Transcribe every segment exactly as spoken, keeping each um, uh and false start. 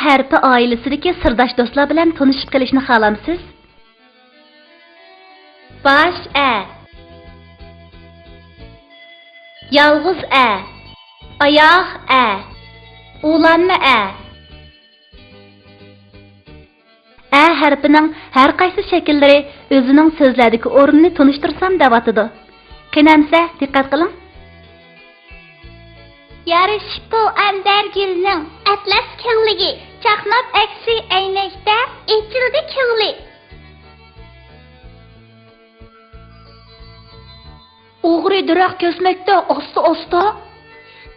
ھەرپى ئائىلىسىدىكى سىرداش دوستلار بىلەن تونۇشۇپ قېلىشنى خالامسىز؟ باش ئە. يالغۇز ئە. ئاياغ ئە. ئۇلانما ئە. ئە ھەرپىنىڭ ھەر قايسى شەكىللىرى ئۆزىنىڭ سۆزلەردىكى ئورنىنى تونۇشتۇرسام دەۋاتىدۇ. قېنى ئەمسە، دىققەت قىلىڭ. يارىشىپتۇ ئەمبەر گۈلنىڭ ئەتلەس كۆڭلىگە، چاقناپ ئەكسى ئەينەكتە ئېچىلدى كۆڭلى. ئوغرى دەرەخ كەسمەكتە ئاستا-ئاستا.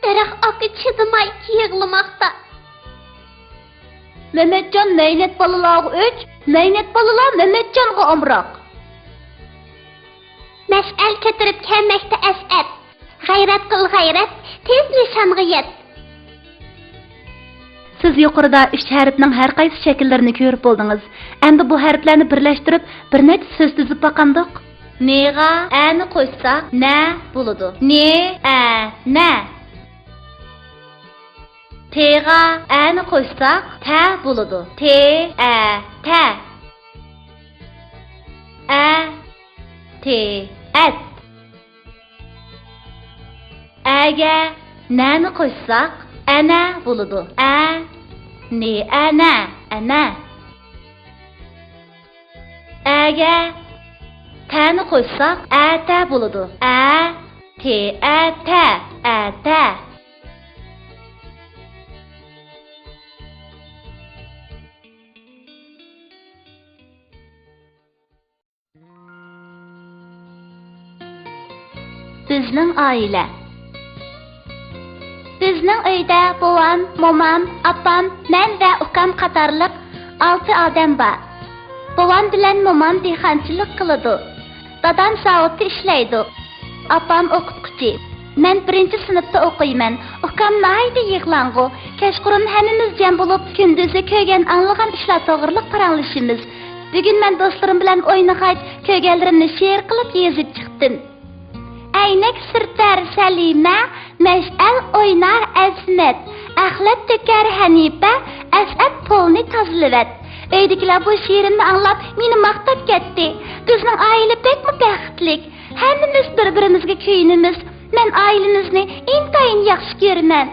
دەرەخ ئاكا چىدىماي يىغلىماقتا. مەمەتجان مەينەت بالىلارغا ئۆچ، مەينەت بالىلار مەمەتجانغا ئامراق. مەشئەل كۆتۈرۈپ كەلمەكتە ئەسئەت. غەيرەت قىل غەيرەت، تېز نىشانغا يەت. سىز يۇقىرىدا ئۈچ ھەرپنىڭ ھەر قايسى شەكىللىرىنى كۆرۈپ بولدىڭىز. ئەمدى بۇ ھەرپلەرنى بىرلەشتۈرۈپ، بىر نەچچە سۆز تۈزۈپ باقامدۇق؟ نىغا ئەنى قوشساق، نە بولىدۇ. نى، ئە، نە. تېغا ئەنى قوشساق، تە بولىدۇ. تې، ئە، تە. ئە، تې، ئەت. ئەگە نەنى قوشساق، ئەنە بولىدۇ. ئە، نى، ئەنە، ئەنە. ئەگە تەنى قوشساق، ئەتە بولىدۇ. ئە، تې، ئەتە، ئەتە. بىزنىڭ ئائىلە. بىزنىڭ ئۆيدە بوۋام، مومام، ئاپام، مەن ۋە ئۇكام قاتارلىق ئالتە ئادەم بار. بوۋام بىلەن مومام دېھقانچىلىق قىلىدۇ. دادام زاۋۇتتا ئىشلەيدۇ. ئاپام ئوقۇتقۇچى. مەن بىرىنچى سىنىپتا ئوقۇيمەن. ئۇكام ناھايىتى يىغلاڭغۇ. كەچقۇرۇن ھەممىمىز جەم بولۇپ، كۈندۈزى كۆرگەن، ئاڭلىغان ئىشلار توغرىلىق پاراڭلىشىمىز. بۈگۈن مەن دوستلىرىم بىلەن ئوينىغاچ، كۆرگەنلىرىمنى شېئىر قىلىپ يېزىپ چىقتىم. ئەينەك سۈرتەر سەلىمە، مەشئەل ئوينار ئەزىمەت، ئەخلەت تۆكەر ھەنىپە، ئەسئەت پولنى تازىلىۋەت. ئۆيدىكىلەر بۇ شېئىرىمنى ئاڭلاپ، مېنى ماختاپ كەتتى. بىزنىڭ ئائىلە بەكمۇ بەختلىك. ھەممىمىز بىر-بىرىمىزگە كۆيۈنىمىز. مەن ئائىلىمىزنى ئىنتايىن ياخشى كۆرىمەن.